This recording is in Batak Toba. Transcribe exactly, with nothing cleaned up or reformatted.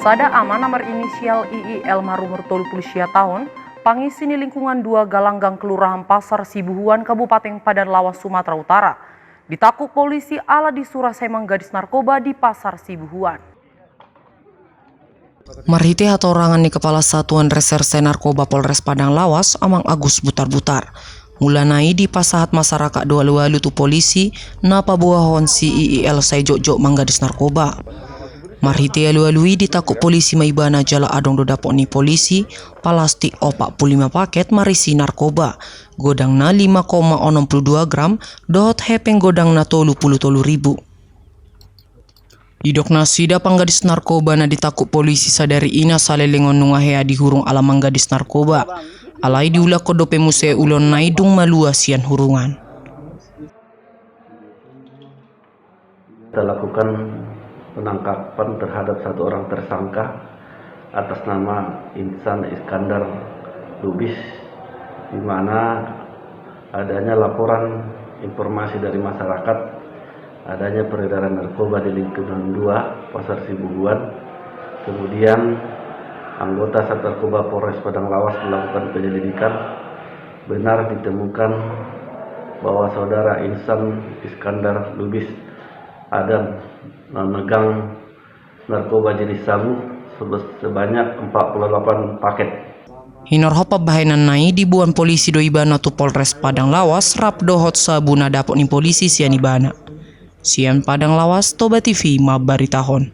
Sada ama na marinisial I I L marumur tolu pulu sia taon, pangisi ni lingkungan dua Galanggang, Kelurahan Pasar Sibuhuan, Kabupaten Padang Lawas, Sumatera Utara, ditangkup polisi ala disura sai manggadis narkoba di Pasar Sibuhuan. Marhite hatorangan ni Kepala Satuan Reserse Narkoba Polres Padang Lawas, Amang Agus Butarbutar, mulana i dipasahat masyarakat do alualu tu polisi na paboahon si I I L sai jotjot manggadis narkoba. Marhite alualu i ditangkup polisi ma ibana jala adong do dapot ni polisi palastik opat pulu lima paket marisi narkoba, godangna lima koma onom pulu dua gram, dohot hepeng godangna tolu pulu tolu ribu. Didok nasida, panggadis narkoba na ditangkup polisi sadari i na salelengon nunga hea dihurung ala manggadis narkoba. Alai diulakkon dope muse ulaonna i dung malua sian hurungan. Kita lakukan penangkapan terhadap satu orang tersangka atas nama Insan Iskandar Lubis, di mana adanya laporan informasi dari masyarakat adanya peredaran narkoba di lingkungan dua Pasar Sibuhuan. Kemudian anggota Sat Narkoba Polres Padang Lawas melakukan penyelidikan, benar ditemukan bahwa saudara Insan Iskandar Lubis ada memegang narkoba jenis sabu sebe-, sebanyak empat puluh delapan paket. Hinorhon pambahenanna i, diboan polisi do ibana tu Polres Padang Lawas rap dohot sabu na dapot ni polisi sian ibana. Sian Padang Lawas, Toba T V mambaritahon.